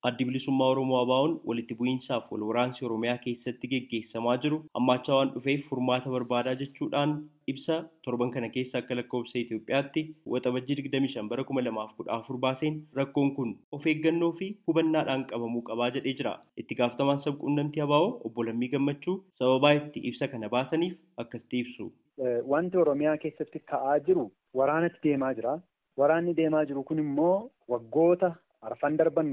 Addi Bilisummaa Oromoo ABO'n walitti bu'iinsaaf wal waraansi Oromiyaa keessatti geggeessamaa jiru hammaachaa waan dhufeef furmaata barbaadaa jechuudhaan ibsa torban kana keessa akka lakkoofsa Itoophiyaatti Waxabajjii 25 bara 2014 baaseen rakkoon kun of eeggannoo fi hubannaadhaan qabamuu qabaa jedhee jira. Itti gaafatamaan sabquunnamtii ABO obbo Lammii Gammachuu sababaa itti ibsa kana baasaniif akkasitti ibsu. Wanti Oromiyaa keessatti ta'aa jiru waraanatti deemaa jira. Waraanni deemaa jiru kun immoo waggoota arfan darban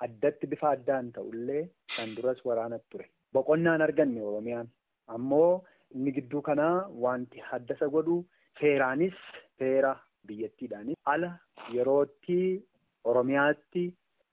addatti bifa addaan ta'ullee kan duras waraanatti ture. Boqonnaan arganne Oromiyaan. Ammoo inni gidduu kanaa wanti haddasa godhu seeraanis seera biyyattiidhaanis ala yerootti Oromiyaatti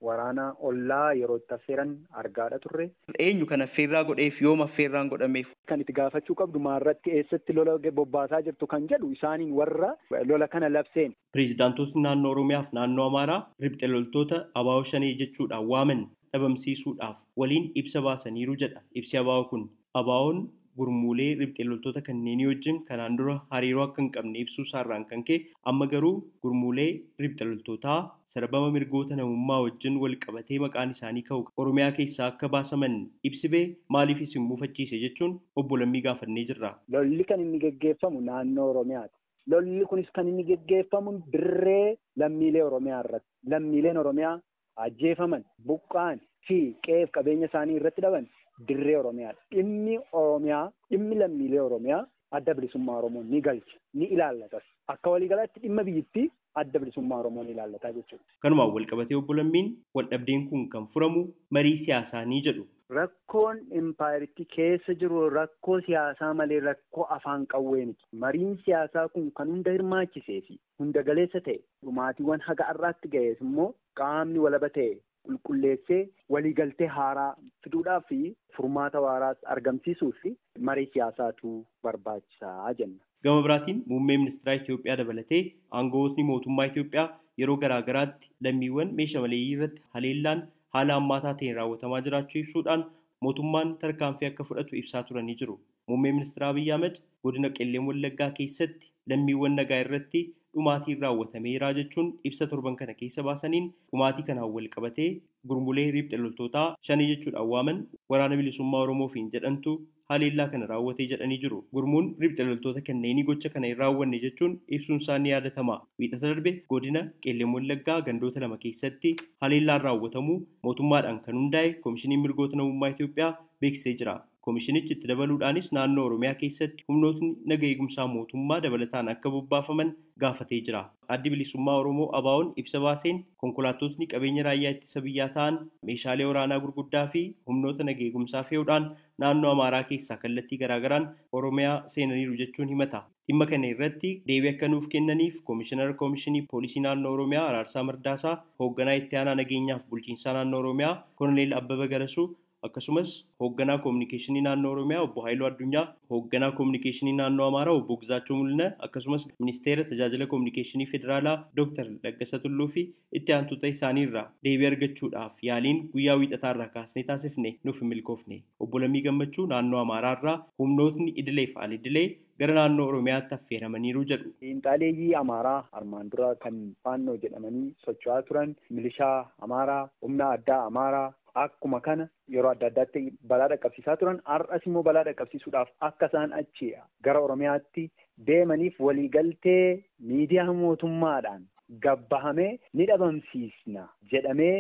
waraana ollaa yerootti affeeran argaadha turre. Eenyu kan affeerraa godheef yoom affeerraan godhameef? Kan itti gaafachuu qabdu maarratti eessatti lola bobbaasaa jirtu kan jedhu isaaniin warra lola kana labseen. Pireezidaantotni naannoo Oromiyaa fi naannoo Amaaraa riphxe loltoota ABO shanee jechuudhaan waaman dhabamsiisuudhaaf waliin ibsa baasaniiru jedha. Ibsi ABO kun ABO'n gurmuulee riphxe loltoota kanneenii wajjin kanaan dura hariiroo akka hin qabne ibsuu isaarraan kan ka'e amma garuu gurmuulee riphxe loltootaa sarbama mirgoota namummaa wajjin wal qabatee maqaan isaanii ka'u Oromiyaa keessaa akka baasaman ibsi bee maaliif isin muufachiise jechuun obbo Lammii gaafannee jirra. Lolli kan inni geggeeffamu naannoo Oromiyaati. Lolli kunis kan inni geggeeffamu dirree lammiilee Oromiyaa irratti. Lammiileen Oromiyaa ajjeefaman, buqqa'an fi qe'eef qabeenya isaanii irratti dhaban dirree Oromiyaadha. Dhimmi Oromiyaa, dhimmi lammiilee Oromiyaa adda bilisummaa Oromoo ni galcha, ni ilaallatas. Akka waliigalaatti dhimma biyyattii adda bilisummaa Oromoo ni ilaallataa jechuudha. Kanumaan walqabatee obbo Lammiin waldhabdeen kun kan furamu marii siyaasaa ni jedhu. Rakkoon impaayeritti keessa jiru rakkoo siyaasaa malee rakkoo afaan qawwee miti. Mariin siyaasaa kun kan hunda hirmaachisee fi hunda galeessa ta'e dhumaatiiwwan haga har'aatti ga'es immoo qaamni walaba ta'e qulqulleessee waliigaltee haaraa fiduudhaa fi furmaata waaraas argamsiisuu fi marii siyaasaatu barbaachisaa jenna. Gama biraatiin muummee ministeera Itoophiyaa dabalatee aangawootni mootummaa Itoophiyaa yeroo garaa garaatti lammiiwwan meeshaa maleeyyii irratti haleellaan haala hammaataa ta'een raawwatamaa jiraachuu ibsuudhaan mootummaan tarkaanfii akka fudhatu ibsaa turanii jiru. Muummee ministeera Abiyyi Ahmed godina Qellem Wallaggaa keessatti lammiiwwan nagaa irratti dhumaatiin raawwatameera jechuun ibsa torban kana keessa baasaniin dhumaatii kanaan wal qabatee gurmulee riphxe loltootaa shanii jechuudhaan waaman waraana bilisummaa Oromoofiin jedhantu haleellaa kana raawwatee jedhanii jiru. Gurmuun riphxe loltoota kanneenii gocha kana hin raawwanne jechuun ibsuun isaa ni yaadatama. Wiixata darbe godina Qellem Wallaggaa gandoota lama keessatti haleellaan raawwatamuu mootummaadhaan kan hundaa'e Koomishiniin Mirgoota Namummaa Itoophiyaa beeksisee jira. Koomishinichi itti dabaluudhaanis naannoo Oromiyaa keessatti humnootni naga eegumsaa mootummaa dabalataan akka bobbaafaman gaafatee jira. Addi Bilisummaa Oromoo ABO'n ibsa baaseen konkolaattotni qabeenya raayyaa ittisa biyyaa ta'an meeshaalee waraanaa gurguddaa fi humnoota naga eegumsaa fe'uudhaan naannoo Amaaraa keessaa kallattii garaagaraan Oromiyaa seenaniiru jechuun himata. Dhimma kana irratti deebii akka nuuf kennaniif Koomishinara Koomishinii Poolisii Naannoo Oromiyaa Araarsaa Mardaasaa, hoogganaa itti aanaa nageenyaaf bulchiinsaa naannoo Oromiyaa Koloneel Abbabaa Garasuu, akkasumas hoogganaa koominikeeshinii naannoo Oromiyaa obbo Haayiluu Addunyaa, hoogganaa koominikeeshinii naannoo Amaaraa obbo Gizaachoo Mul'ina, akkasumas ministeera tajaajila koominikeeshinii federaalaa Dr. Laggasaa Tulluu fi itti aantota isaaniirraa deebii argachuudhaaf yaaliin guyyaa wiixataarraa kaasnee taasifne nuuf hin milkoofne. Obbo Lammii Gammachuu naannoo Amaaraarraa humnootni idilee fi al-idilee gara naannoo Oromiyaatti affeeramaniiru jedhu. Xiinxaaleeyyii Amaaraa armaan dura kan faannoo jedhamanii socho'aa turan, milishaa Amaaraa, humna addaa Amaaraa akkuma kana yeroo adda addaatti balaa dhaqqabsiisaa turan, har'as immoo balaa dhaqqabsiisuudhaaf akka isaan achi gara Oromiyaatti deemaniif waliigaltee miidiyaa mootummaadhaan gabbahamee ni dhabamsiisna jedhamee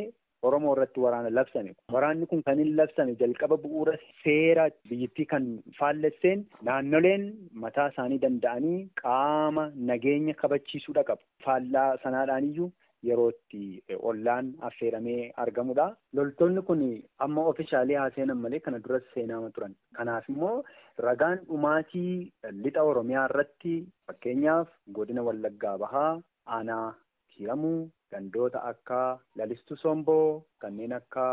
Oromoo irratti waraana labsame. Waraanni kun kan inni labsame jalqaba bu'uura seera biyyattii kan faallesseen naannoleen mataa isaanii danda'anii qaama nageenya kabachiisuudha qabu. Faallaa sanaadhaan iyyuu yerootti ollaan affeeramee argamudha. Loltoonni kun amma oofishaalee haa seenan malee kana duras seenaama turan. Kanaaf immoo ragaan dhumaatii lixa Oromiyaa irratti fakkeenyaaf godina Wallaggaa Bahaa, aanaa Kiiramuu, gandoota akka Lalistuu Somboo, kanneen akka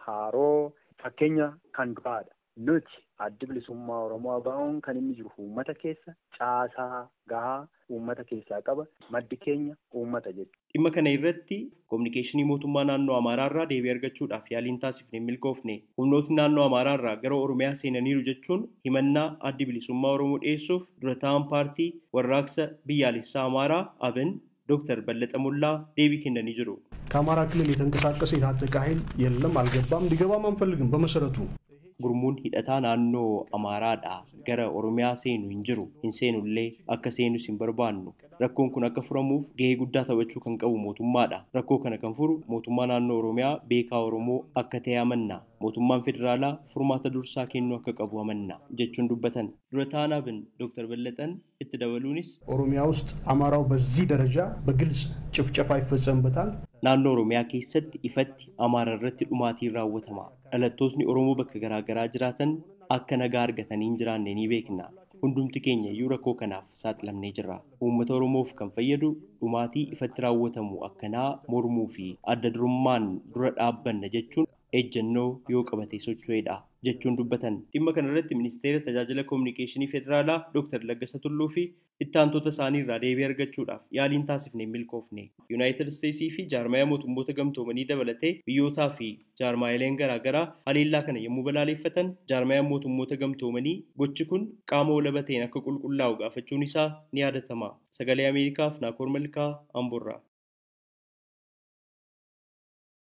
Haaroo fakkeenya kan duraadha. Nuti addi bilisummaa Oromoo ABO'n kan inni jiru uummata keessa caasaa gahaa uummata keessaa qaba. Maddi keenya uummata jechuudha. Dhimma kana irratti koominikeeshinii mootummaa naannoo Amaaraarraa deebii argachuudhaaf yaaliin taasifne hin milkoofne. Humnootni naannoo Amaaraarraa gara Oromiyaa seenaniiru jechuun himannaa addi bilisummaa Oromoo dhiyeessuuf dura taa'an paartii warraaqsa biyyaalessaa Amaaraa ABN Dooktar Ballaxa Mollaa deebii kennanii jiru. ከአማራ ክልል የተንቀሳቀሰ የታጠቀ ኃይል የለም፣ አልገባም፣ ሊገባም አንፈልግም በመሰረቱ። Gurmuun hidhataa naannoo Amaaraadhaa gara Oromiyaa seenu hin jiru. Hin seenullee, akka seenus hin barbaannu. Rakkoon kun akka furamuuf gahee guddaa taphachuu kan qabu mootummaadha. Rakkoo kana kan furu mootummaa naannoo Oromiyaa beekaa Oromoo akka ta'e amanna. Mootummaan federaalaa furmaata dursaa kennuu akka qabu amanna jechuun dubbatan. Dura ta'aan ABN Dooktar Ballaxan itti dabaluunis ኦሮሚያ ውስጥ አማራው በዚህ ደረጃ በግልጽ ጭፍጨፋ ይፈጸምበታል። Naannoo Oromiyaa keessatti ifatti Amaara irratti dhumaatiin raawwatama. Dhalattootni Oromoo bakka garaa garaa jiraatan akka nagaa argatanii hin jiraanne ni beekna. Hundumti keenya iyyuu rakkoo kanaaf saaxilamnee jirra. Uummata Oromoof kan fayyadu dhumaatii ifatti raawwatamu akkanaa mormuu fi adda durummaan dura dhaabbanna jechuun ejjennoo yoo qabate socho'edha jechuun dubbatan. Dhimma kana irratti ministeera tajaajila koominikeeshinii federaalaa Dooktar Laggasa Tulluu fi itti aantota isaanii irraa deebii argachuudhaaf yaaliin taasifne hin milkoofne. Yuunaayitid Isteetsii fi jaarmaaya mootummoota gamtoomanii dabalatee biyyootaa fi jaarmaayileen garaagaraa haleellaa kana yommuu balaaleffatan, jaarmaayaan mootummoota gamtoomanii gochi kun qaama walaba ta'een akka qulqullaa'u gaafachuun isaa ni yaadatama. Sagalee Ameerikaaf Naakoor Malkaa, Amboorraa.